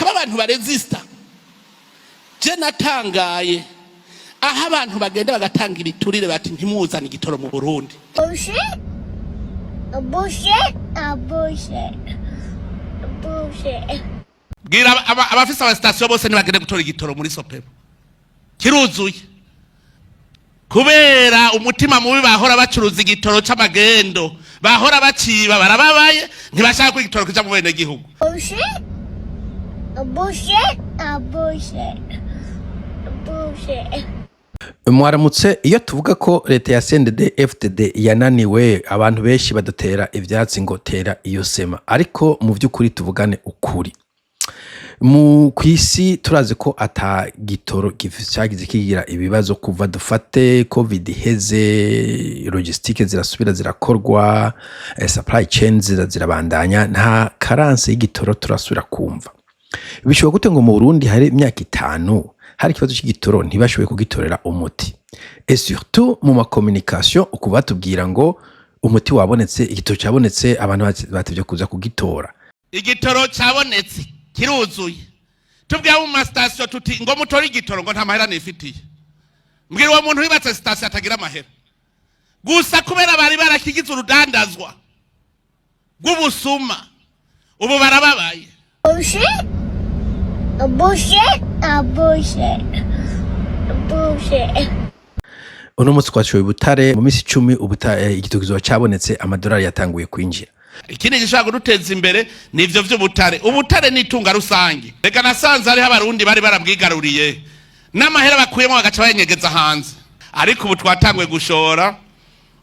Hakaba abantu barezista. Je natangaye aho abantu bagenda bagatanga ibiturire, bati: "Ntimuzane igitoro mu Burundi." Bullshit. A bullshit. A bullshit. A bullshit. Bwira abafise amasitasiyo bose ntibagende gutora igitoro muri SOPEBU, kiruzuye, kubera umutima mubi. Bahora bacuruza igitoro c'amagendo, bahora baciba, barababaye, ntibashaka ko igitoro kija mu bene gihugu. Bullshit. A bullshit. A bullshit. A bullshit. Mwaramutse. Iyo tuvuga ko leta ya CNDD FDD yananiwe, abantu benshi badutera ivyatsi ngo tera iyo sema, ariko mu by'ukuri tuvugane ukuri, mu kwisi turazi ko ata gitoro cyagize kigira ibibazo kuva dufate COVID iheze. Logistique zirasubira zirakorwa, supply chain zirabandanya, nta carence y'igitoro turasubira kumva. Bishoboka gute ngo mu Burundi hari imyaka 5 hari ikibazo cy'igitoro, ntibashoboye kugitorera umuti? Et surtout mu ma communication uku batubwira ngo umuti wabonetse, igitoro cyabonetse, abantu batevye kuza kugitora. Igitoro cabonetse, kiruzuye. Tubwira mu masitasiyo tuti: "Ngo mutore igitoro", ngo: "Nta mahera nifitiye." Mbwira uwo muntu yubatse sitasiyo atagira amahera gusa, kubera bari barakigize urudandazwa rw'ubusuma, ubu barababaye. Bullshit. A bullshit. A bullshit. A bullshit. Uno munsi twashoye ubutare, mu minsi 10 igitoro kizoba cabonetse, amadolari yatanguye kwinjira. Ikindi gishobora kuduteza imbere ni ivyo vy'ubutare. Ubutare ni itunga rusange. Reka nasanze hariho Abarundi bari barabwigaruriye, n'amahera bakuyemo bagaca bayenyegeza hanze, ariko ubu twatanguye gushora.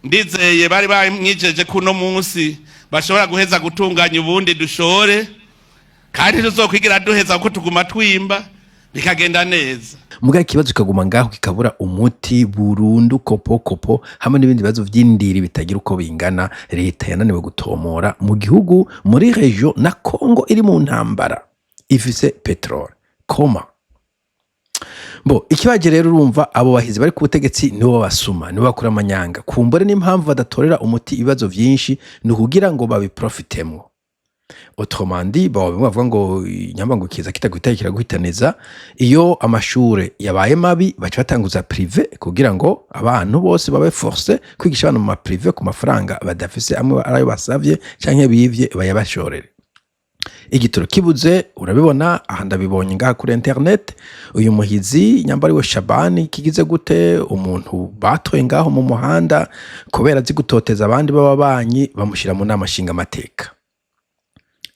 Ndizeye bari bamwijeje ko uno munsi bashobora guheza gutunganya ubundi dushore, kandi tuzokwigira duheza kuko tuguma twimba, bikagenda neza. Muga ikibazo kikaguma ngaho, kikabura umuti burundu kopo kopo, hamwe n'ibindi bibazo vy'indiri bitagira uko bingana leta yananiwe gutomora mu gihugu, muri région na Congo iri mu ntambara ifise pétrole koma bo. Ikibaje rero, urumva abo bahizi bari ku butegetsi nibo babasuma, nibo bakora amanyanga. Kumbure n'impamvu badatorera umuti ibibazo vyinshi ni ukugira ngo babiprofitemwo. Autrement dit, baba bamwe bavuga ngo nyamba ngo kiza kitaguhita kiraguhitaniza. Iyo amashure yabaye mabi, baca batanguza privé kugira ngo abantu bose babe forcés kwigisha abana mu ma privé ku mafaranga badafise, amwe arayo basavye canke bivye bayabashorere. Igitoro kibuze, urabibona aha, ndabibonye ngaha kuri internet, uyu muhizi nyamba ariwe Shabani kigize gute, umuntu batoye ngaho mu muhanda kubera azi gutoteza abandi b'ababanyi, bamushyira mu nama nshingamateka.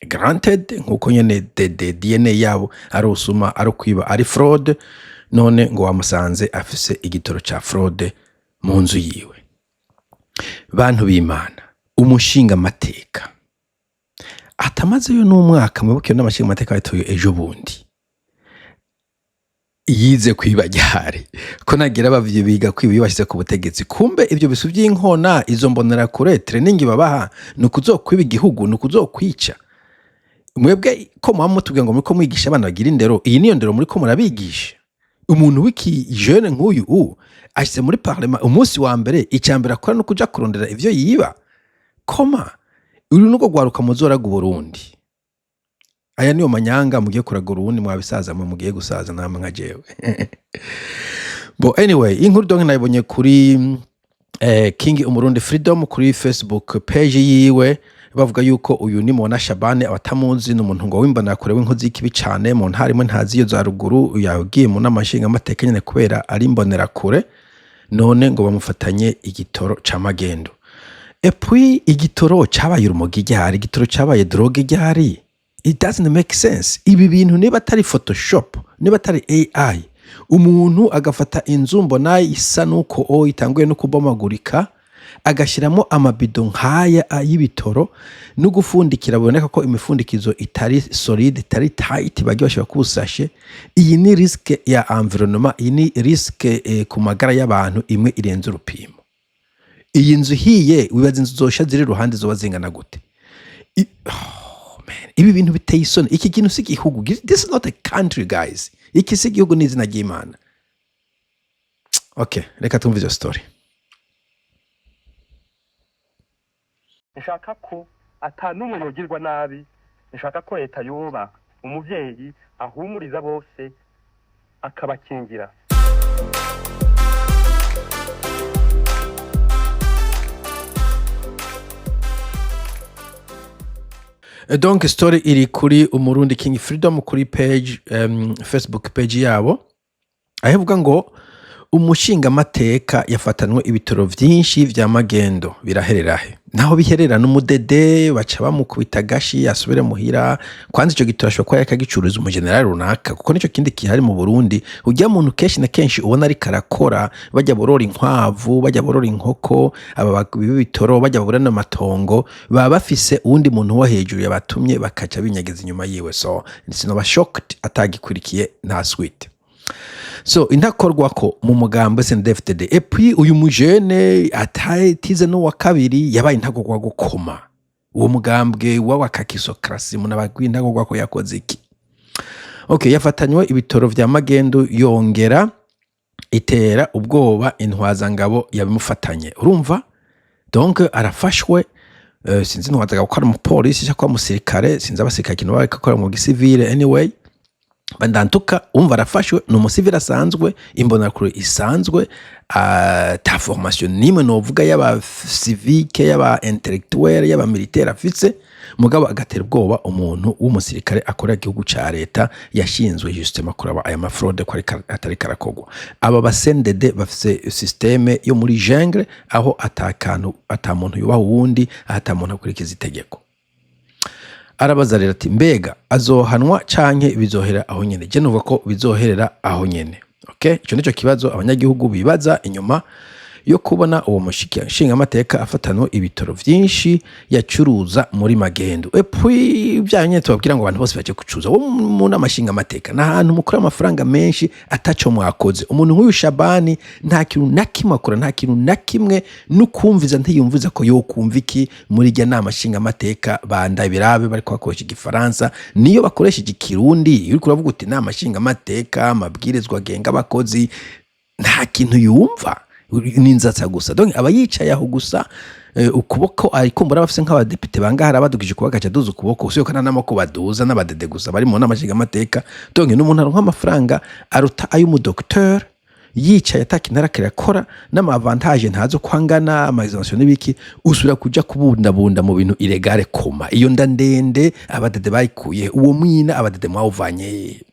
Granted, nkuko nyene DD DNA yabo ari usuma, ari ukwiba, ari fraude. None ngo wamusanze afise igitoro ca fraude mu nzu yiwe. Bantu b'Imana, umushinga amateka atamazeyo n'umwaka, mwibuke n'amashinga amateka batoye ejo bundi, yize kwiba ryari? Ko nagira bavye biga kwiba iyo bashyize ku butegetsi? Kumbe ibyo bisu by'inkona, izo mbonerakure, training babaha ni ukuzokwiba igihugu, ni ukuzokwica. Mwebwe ko muba mutubwira ngo muriko mwigisha abana bagira indero, iyi niyo ndero muriko murabigisha? Umuntu w'iki jeune nk'uyu ashyize muri parlement, umunsi wa mbere icya mbere akora no kuja kurondera ivyo yiba. Koma uru nurwo rwaruka muzoraga Uburundi? Aya niyo manyanga mugiye kuraga Urundi, mwabisaza mwe mugiye gusaza namwe nka jewe. Bo anyway, inkuru donc nayibonye kuri King Umurundi Freedom kuri Facebook page yiwe, bavuga yuko uyu ni Mona Shabane. Abatamuzi, ni umuntu ngo w'imbonerakure, w'inkozi y'ikibi cane mu ntara imwe ntazi iyo za ruguru. Yagiye mu nama nshingamateka nyene kubera ari imbonerakure, none ngo bamufatanye igitoro ca magendo. Et puis igitoro cabaye urumogi ryari? Igitoro cabaye drogue ryari? It doesn't make sense. Ibi bintu niba atari Photoshop, niba atari AI, umuntu agafata inzu mbona isa nuko o itanguye no kubomagurika, agashyiramo amabido nk'aya y'ibitoro no gufundikira, biboneka ko imifundikizo itari solide, itari tight, bagiye bashyira ku sachet. Iyi ni risque ya environnement, iyi ni risque ku magara y'abantu imwe irenze urupimo. Iyi nzu ihiye, wibaza inzu zosha ziri iruhande zoba zingana gute? Oh, man. Ibi bintu biteye isoni. Iki kintu si igihugu. This is not a country, guys. Iki si igihugu n'izina ry'Imana. Okay, reka twumve izo story. Nshaka ko ata n'umwe yogirwa nabi. Nshaka ko leta yoba Umuvyeyi ahumuriza bose, akabakingira. Donc story iri kuri Umurundi King Freedom, kuri page Facebook page yabo, aho ivuga ngo umushingamateka yafatanwe ibitoro vyinshi vya magendo. Biraherera he? Naho biherera n'umudede baca bamukubita agashi asubire muhira. Kwanza ico gitoro ashobora kuba yariko agicuruza umujenerali runaka, kuko nico kindi kihari mu Burundi. Urya muntu kenshi na kenshi ubona ariko arakora, bajya borora inkwavu, bajya borora inkoko, aba b'ibitoro bajya burana amatongo, baba bafise uwundi muntu wo hejuru yabatumye, bakaca binyegeza inyuma yiwe. So sinoba shocked atagikurikiye, nta suite. So intakorwa ko mu mugambo CNDD-FDD. Et puis uyu mujene atatize n'uwa kabiri yabaye intakorwa gukoma uwo mugambwe w'abakakisokrasi. Munabagwi intakorwa ko yakoze iki? Okay, yafatanywe ibitoro vya magendu, yongera itera ubwoba intwazangabo yabimufatanye. Urumva, donc arafashwe, sinzi intwazangabo ko ari umupolisi cyangwa umusirikare, sinzi abasirikare ikintu bari gukora mu gisivile. Anyway, bandantuka umva arafashwe, ni umusivile asanzwe, imbonerakure isanzwe, ta formation nimwe novuga y'aba civique, y'aba intellectuel, y'aba militaire afise, mugabo agatera ubwoba umuntu w'umusirikare akorera igihugu ca leta yashinzwe justement kuraba aya ma fraude ko atari karakogwa. Aba ba CNDD bafise système yo muri jungle, aho atakantu, ata muntu yubaha uwundi, aho ata muntu akurikiza itegeko. Arabaza rero ati: "Mbega azohanwa canke bizohera aho nyene?" Je nuvuga ko bizoherera aho nyene. Okay, ico nico kibazo abanyagihugu bibaza inyuma yo kubona uwo nshingamateka afatanwe ibitoro vyinshi yacuruza muri magendu. Et puis bya nyene tubabwira ngo abantu bose baje gucuruza wo mu nama nshingamateka, ni ahantu mukura amafaranga menshi ataco mwakoze. Umuntu nk'uyu Shabani nta kintu na kimwe akora, nta kintu na kimwe, n'ukumviza ntiyumviza ko yokumva iki muri irya nama nshingamateka. Banda birabe bariko bakoresha igifaransa, niyo bakoresheje ikirundi. Iyo uriko uravuga uti inama nshingamateka, amabwirizwa agenga abakozi, nta kintu yumva, ni inzatsa gusa. Donc aba yicaye aho gusa, ukuboko arikumbura bafise nk'abadepite bangahe, arabadugije ukuboko, agaca aduza ukuboko, usiye ko nta n'amaboko baduza, n'abadede gusa bari mu nama nshingamateka. Donc n'umuntu aronka amafaranga aruta ay'umudokiteri yicaye ata kintu ariko arakora, n'ama avantage ntazi uko angana, ama exemption n'ibiki. Usubira kuja kubundabunda mu bintu illégale. Koma iyo nda ndende abadede bayikuye, uwo mwina abadede mwawuvanye hehe?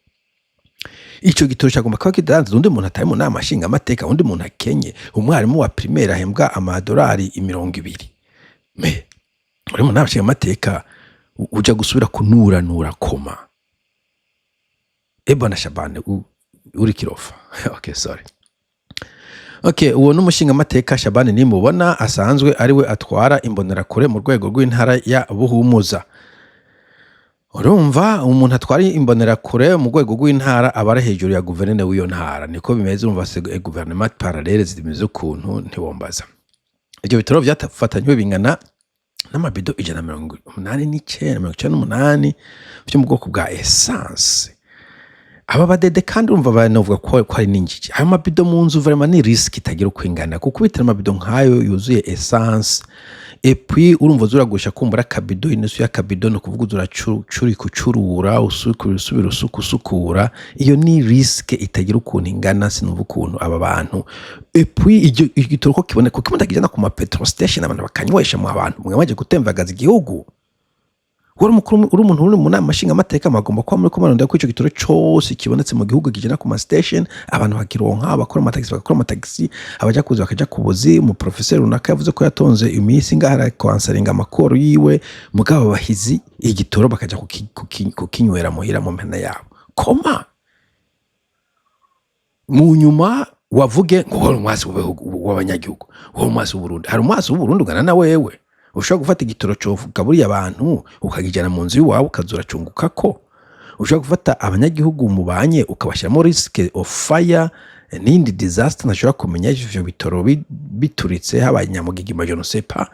Ico gitoro cagomba kuba kidadandaza undi muntu atari mu nama nshingamateka, undi muntu akenye, umwarimu wa primaire ahembwa amadolari 20. Mais uri mu nama nshingamateka, uja gusubira kunuranura koma ebona Shabane uri kirofa. Okay, sorry. Okay, uwo n'umushingamateka Shabani nimubona, asanzwe ariwe atwara imbonerakure mu rwego rw'intara ya Buhumuza. Urumva, umuntu atwara imbonerakure mu rwego rw'intara aba ari hejuru ya guverineri w'iyo ntara, niko bimeze. Urumva se, gouvernement parallèle zimeze ukuntu, ntiwombaza. Ibyo bitoro byafatanywe bingana n'amabido 189, 98 byo mu bwoko bwa essence. Aba badede kandi urumva banavuga ko ari n'injiji. Ayo mabido mu nzu vraiment ni risque itagira uko ingana, kuko bitera amabido nk'ayo yuzuye essence. Et puis urumva uzuragurisha kumbura akabido, inusu y'akabido, ni ukuvuga uzuracuri kucurura, usukura, usubira usuka, usukura. Iyo ni risque itagira ukuntu ingana. Sinumva ukuntu aba bantu. Et puis iryo igitoro ko kiboneka, kuko kijana ku ma petrol station, abantu bakanywesha mu abantu mwe baje gutemvagaza igihugu. Uri umukuru, uri umuntu uri mu nama nshingamateka, magomba kuba muri kumwe ko ico gitoro cose kibonetse mu gihugu kijana ku ma station, abantu bakironka, abakora amatagisi bagakora amatagisi, abaja kuza bakaja ku buzi. Mu professeur runaka yavuze ko yatonze iminsi ngaha arakwansaringa amakoro yiwe, mugabo bahizi igitoro bakaja kukinywera muhira mu mpena yabo. Koma mu nyuma wavuge ngo wari umwasi w'abanyagihugu, wari umwasi w'Uburundi. Hari umwasi w'Uburundi ungana na wewe ushobora gufata igitoro cogaburiye abantu ukakijana mu nzu iwawe, ukaza uracunguka ko ushobora gufata abanyagihugu mubanye ukabashyiramo risque of fire n'indi disaster ntashobora kumenya. Ivyo bitoro bituritse habaye nyamugigima, je ne sais pas.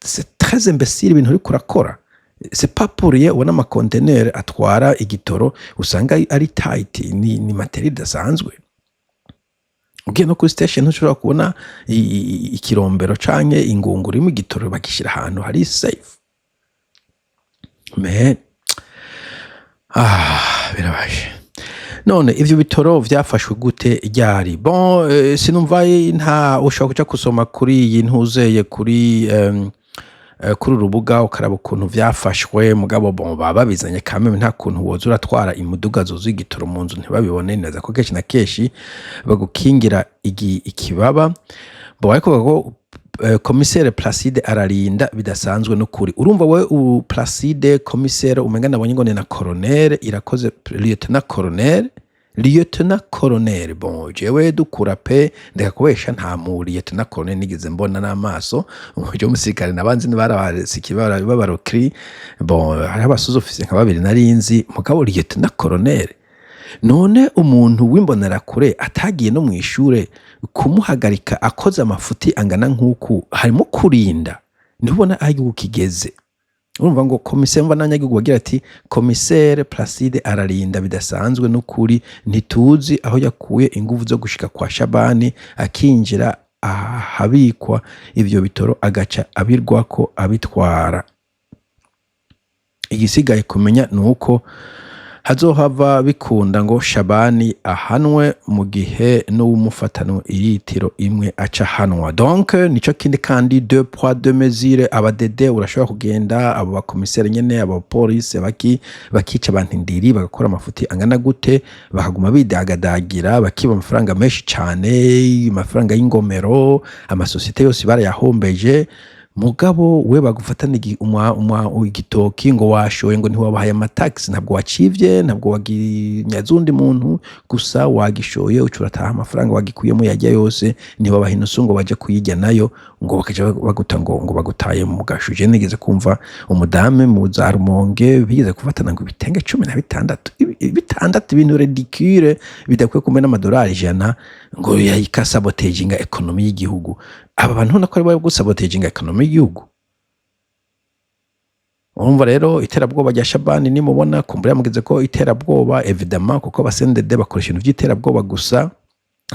C'est très imbécile ibintu uriko urakora. C'est pas pour rien ubona amakonteneri atwara igitoro usanga ari tight, ni materi idasanzwe. Ugiye no kuri station ntushobora kubona ikirombero canke ingunguru irimo igitoro, bagishyira ahantu hari safe. Mais Ah, birabaje. None ivyo bitoro vyafashwe gute, ryari? Bon, sinumva, nta ushobora kuja gusoma kuri iyi ntuzeye kuri urubuga ukaraba ukuntu vyafashwe. Mugabo bon, baba babizanye kameme, nta kuntu woza uratwara imuduga zuzuye igitoro mu nzu ntibabibone neza, ko kenshi na kenshi bagukingira ikibaba. Bo ariko bavuga ko commissaire Placide ararinda bidasanzwe n'ukuri. Urumva we, u Placide commissaire, umenga nabonye ngo ni na colonel irakoze, lieutenant colonel, lieutenant colonel. Bon, jewe dukura pe, ndeka kubesha, nta mu lieutenant colonel nigeze mbona n'amaso. Umujyi w'umusirikare nabanzi barabasiki b'abarokri. Bon, hariho aba sous-officiers nka babiri narinzi, mugabo lieutenant colonel, none umuntu w'imbonerakure atagiye no mu ishure, kumuhagarika akoze amafuti angana nk'uku harimo kurinda, ntubona aho igihugu kigeze? Urumva ngo komiseri, mva n'abanyagihugu bagira ati: "Komiseri Placide ararinda bidasanzwe n'ukuri, ntituzi aho yakuye inguvu zo gushika kwa Shabani, akinjira ahabikwa ivyo bitoro, agaca abirwako abitwara. Igisigaye kumenya ni uko hazohava bikunda ngo Shabani ahanwe, mu gihe n'uwumufatanwe iritiro imwe aca ahanwa." Donc nico kindi kandi, deux poids deux mesures. Abadede urashobora kugenda, abo bakomiseri nyene, abo polisi baki bakica abantu indiri, bagakora amafuti angana gute, bakaguma bidagadagira, bakiba amafaranga menshi cane, amafaranga y'ingomero, amasosiyete yose barayahombeje. Mugabo we bagufatana igitoki ngo washoye, ngo ntiwabahaye amataxi, ntabwo wacivye, ntabwo waginyaze undi muntu, gusa wagishoye, uca urataha, amafaranga wagikuyemo yajya yose, ntiwabaha inusu ngo baje kuyirya nayo, ngo bakaja baguta ngo bagutaye mu gasho. Je nigeze kumva umudame mu za Rumonge bigeze kufatana ngo ibitenge 16, bitandatu, ibintu ridicule bidakwiye kumena amadolari 100, ngo yayikasabotaginga économie y'igihugu. Aba bantu ubona ko ari gusabotaginga économie y'igihugu. Urumva rero iterabwoba rya Shabani, nimubona kumbura yamugeze ko iterabwoba, évidemment, kuko abasendede bakoresha ibintu by'iterabwoba gusa: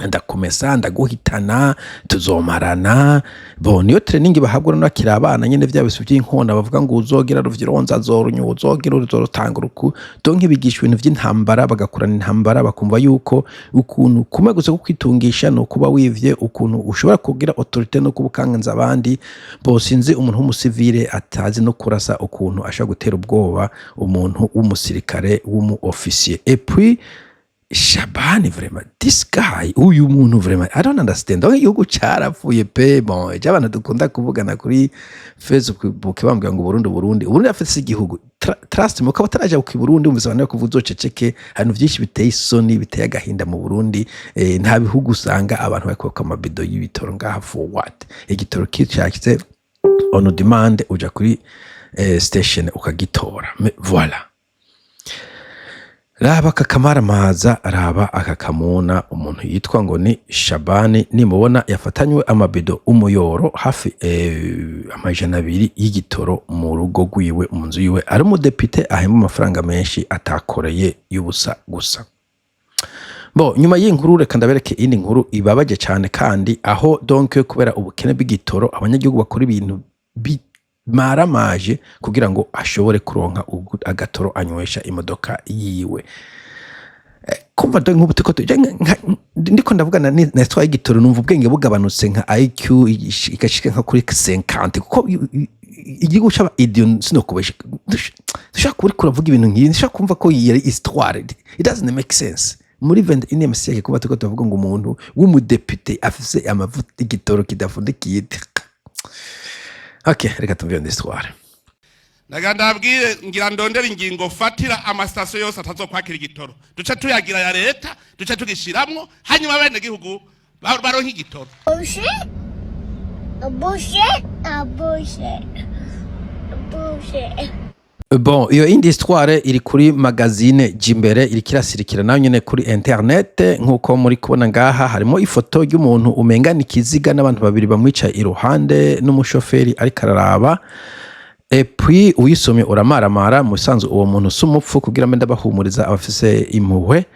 ndakumesa, ndaguhitana, tuzomarana. Bo niyo training bahabwa no bakiri abana nyene, vya bisu by'inkona bavuga ngo uzogira ruvyironza azorunywa, uzogira uzorutanga uruku. Donc bigishwa ibintu vy'intambara, bagakurana intambara, bakumva yuko ukuntu kumwe gusa ko kwitungisha ni ukuba wivye, ukuntu ushobora kugira autorité no kuba ukanganza abandi. Bo sinzi umuntu w'umusivile atazi no kurasa ukuntu ashobora gutera ubwoba umuntu w'umusirikare w'umu officier. Et puis Shabani, vraiment, this guy, uyu muntu, vraiment, I don't understand. Donc igihugu carapfuye pe. Bon, ejo abantu dukunda kuvugana kuri Facebook bambwira ngo Burundi, Burundi, Burundi afise igihugu. Trust me, ukaba utaraja ku Burundi, umvise abantu bakuvuga uzoceceke. Hari ibintu vyinshi biteye isoni, biteye agahinda mu Burundi. Nta bihugu usanga abantu bariko amabido y'ibitoro ngaha. For what? Igitoro kishakize on demand, uja kuri station ukagitora. Mais voilà, raba aka kamaramaza, raba aka kamuna, umuntu yitwa ngo ni Shabani, nimubona yafatanywe amabido umuyoro hafi 200 y'igitoro mu rugo rwiwe, mu nzu yiwe, ari umudepite ahemba amafaranga menshi atakoreye y'ubusa gusa. Bo nyuma y'inkuru, reka ndabereke iyindi nkuru ibabaje cyane kandi, aho donc kubera ubukene bw'igitoro abanyagihugu bakora ibintu bimaramaje kugira ngo ashobore kuronka agatoro anywesha imodoka yiwe. Kumva dore nk'ubu turiko ndiko ndavugana na histoire y'igitoro, numva ubwenge bugabanutse, nka IQ igashika nka kuri 50, kuko igihugu c'aba idiot. Sinokubesha, dushobora kuba uriko uravuga ibintu nk'ibi, nshobora kumva ko iyi ari histoire, it doesn't make sense muri 21e siècle, kuba turiko turavuga ngo umuntu w'umudepite afise amavuta, igitoro kidafundikiye. Okay, reka tumve iyo histoire. Ndagira ndabwire, ngira ndondere ingingo fatira amasitasiyo yose atazokwakira igitoro, duce tuyagira ya leta, duce tugishiramwo, hanyuma bene gihugu baronke igitoro. Bullshit. A bullshit. A bullshit. A bullshit. Bon, iyo indi histoire iri kuri magazine Jimbere, iriko irasirikira nayo nyene kuri internet, nkuko muri kubona ngaha harimo ifoto y'umuntu umenga ni ikiziga, n'abantu babiri bamwicaye iruhande, n'umushoferi ariko araraba. Et puis uyisomye uramaramara. Mu bisanzwe uwo muntu si umupfu, kugira mbe ndabahumuriza abafise impuhwe.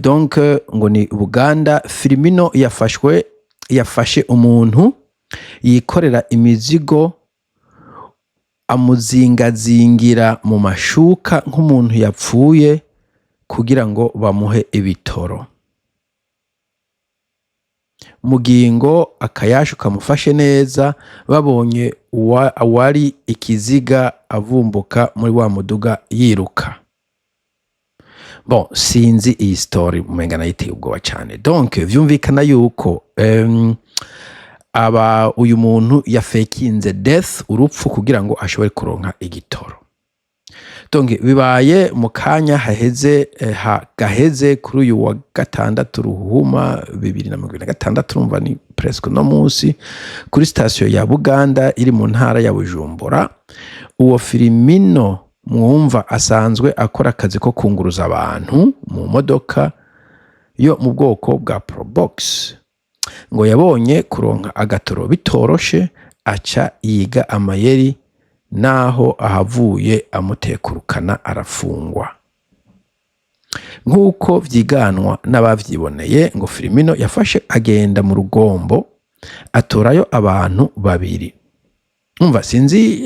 Donc ngo ni Buganda Firimino yafashwe, yafashe umuntu yikorera imizigo. Amuzingazingira mu mashuka nk'umuntu yapfuye kugira ngo bamuhe ibitoro. Mugingo akayashu kamufashe neza, babonye uwari ikiziga avumbuka muri wa muduga yiruka. Bon, sinzi iyi story, umenga nayiteye ubwoba cyane. Donc vyumvikana yuko aba uyu muntu yafekinze death, urupfu, kugira ngo ashobore kuronka igitoro. Donc bibaye mu kanya haheze, gaheze, kuri uyu wa gatandatu Ruhuma 2026, urumva ni presque no munsi, kuri sitasiyo ya Buganda iri mu ntara ya Bujumbura. Uwo Filimino mwumva asanzwe akora akazi ko kunguruza abantu mu modoka yo mu bwoko bwa Probox. Ngo yabonye kuronka agatoro bitoroshe, aca yiga amayeri, naho ahavuye amutekurukana arafungwa. Nk'uko vyiganwa n'abavyiboneye, ngo Filimino yafashe agenda mu Rugombo, atorayo abantu babiri. Umva, sinzi,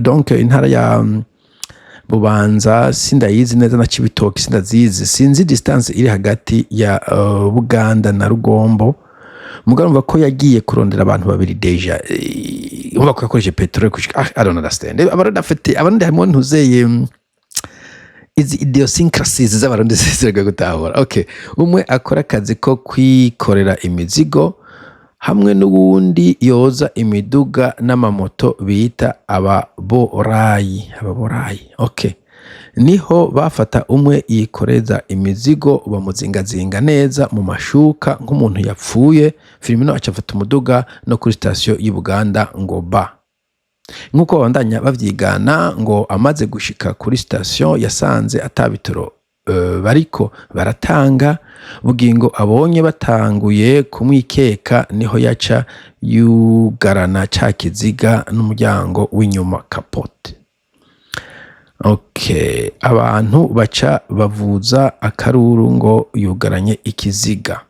donc intara ya Bubanza sindayizi neza, na Cibitoke sindazizi, sinzi distance iri hagati ya Buganda na Rugombo. Mugabo urumva ko yagiye kurondera abantu babiri déjà, urumva ko yakoresheje peteroli kushika, ah, I don't understand. Abarundi afite, Abarundi harimo ntuzeye, izi idiosyncrasies z'Abarundi ziragoye gutahura. Okay, umwe akora akazi ko kwikorera imizigo hamwe n'uwundi yoza imiduga n'amamoto bita ababorayi. Ababorayi, okay. Niho bafata umwe yikoreza imizigo, bamuzingazinga neza mu mashuka nk'umuntu yapfuye. Filimino aca afata umuduga no kuri sitasiyo y'i Buganda ngo ba. Nk'uko babandanya bavyigana, ngo amaze gushika kuri sitasiyo yasanze ata bitoro bariko baratanga. Bugingo abonye batanguye kumwikeka, niho yaca yugarana ca kiziga n'umuryango w'inyuma, capote. Okay, abantu baca bavuza akaruru ngo yugaranye ikiziga.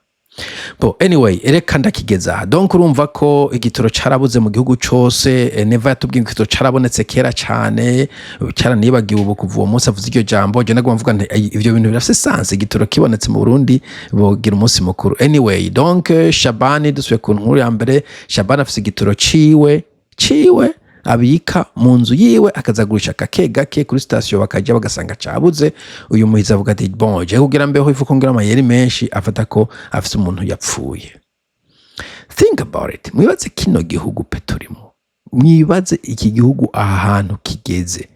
Bo, anyway, reka ndakigeza aha. Donc urumva ko igitoro carabuze mu gihugu cose. Neva yatubwiye ngo igitoro carabonetse kera cane, caranibagiwe ubu kuva uwo munsi avuze iryo jambo. Je naguma mvuga nti: "Ai, ivyo bintu birafise sens, igitoro kibonetse mu Burundi bogira umunsi mukuru." Anyway, donc Shabani, dusubiye ku nkuru ya mbere, Shabani afise igitoro ciwe abika mu nzu yiwe, akazagurisha gake gake kuri sitasiyo, bakaja bagasanga cabuze. Uyu muhizi avuga ati: "Bon, je kugira mbeho ifu ko ngira amayeri menshi." Afata ko afise umuntu yapfuye. Think about it. Mwibaze kino gihugu pe turimo, mwibaze iki gihugu aha hantu kigeze,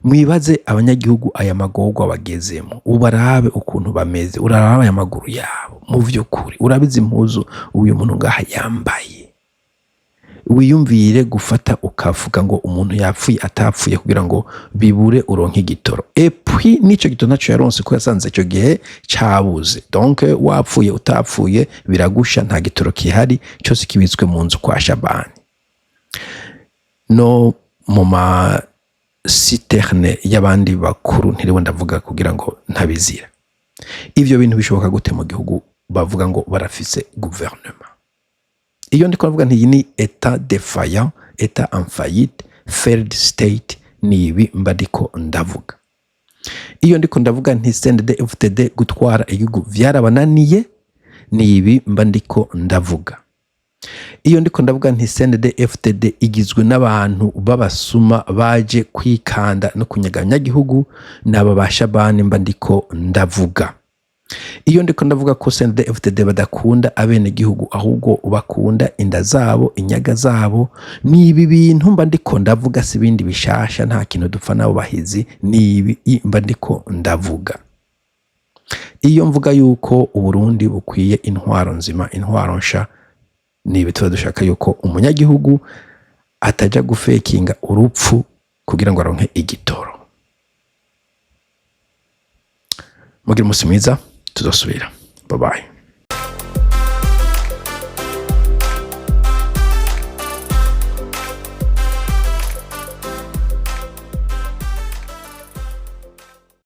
mwibaze abanyagihugu aya magorwa bagezemo, ubarabe ukuntu bameze, urarabe aya maguru yabo. Mu vy'ukuri, urabe izi mpuzu uyu muntu ngaha yambaye, wiyumvire gufata ukavuga ngo umuntu yapfuye atapfuye kugira ngo bibure uronke igitoro. Et puis n'ico gitoro ntaco yaronse, ko yasanze ico gihe cabuze. Donc wapfuye utapfuye biragusha, nta gitoro kihari, cyose kibitswe mu nzu kwa Shabani no mu ma citernes y'abandi bakuru, ntiriwe ndavuga kugira ngo ntabizira. Ivyo bintu bishoboka gute mu gihugu bavuga ngo barafise gouvernement? Iyo ndiko ndavuga nti iyi ni état défaillant, état en faillite, failed state, ni ibi mba ndiko ndavuga. Iyo ndiko ndavuga nti CNDD FDD gutwara igihugu vyarabananiye, ni ibi mba ndiko ndavuga. Iyo ndiko ndavuga nti CNDD FDD igizwe n'abantu b'abasuma baje kwikanda no kunyaga abanyagihugu, n'aba ba Shabani mba ndiko ndavuga. Iyo ndiko ndavuga ko CNDD FDD badakunda abenegihugu, ahubwo bakunda inda zabo, inyaga zabo, ni ibi bintu mba ndiko ndavuga, si ibindi bishasha. Nta kintu dupfa n'abo bahizi, ni ibi mba ndiko ndavuga. Iyo mvuga yuko Uburundi bukwiye intwaro nzima, intwaro nsha, ni ibi tuba dushaka, yuko umunyagihugu ataja gufekinga urupfu kugira ngo aronke igitoro. Mugire umunsi mwiza, tuzosubira. Bye bye.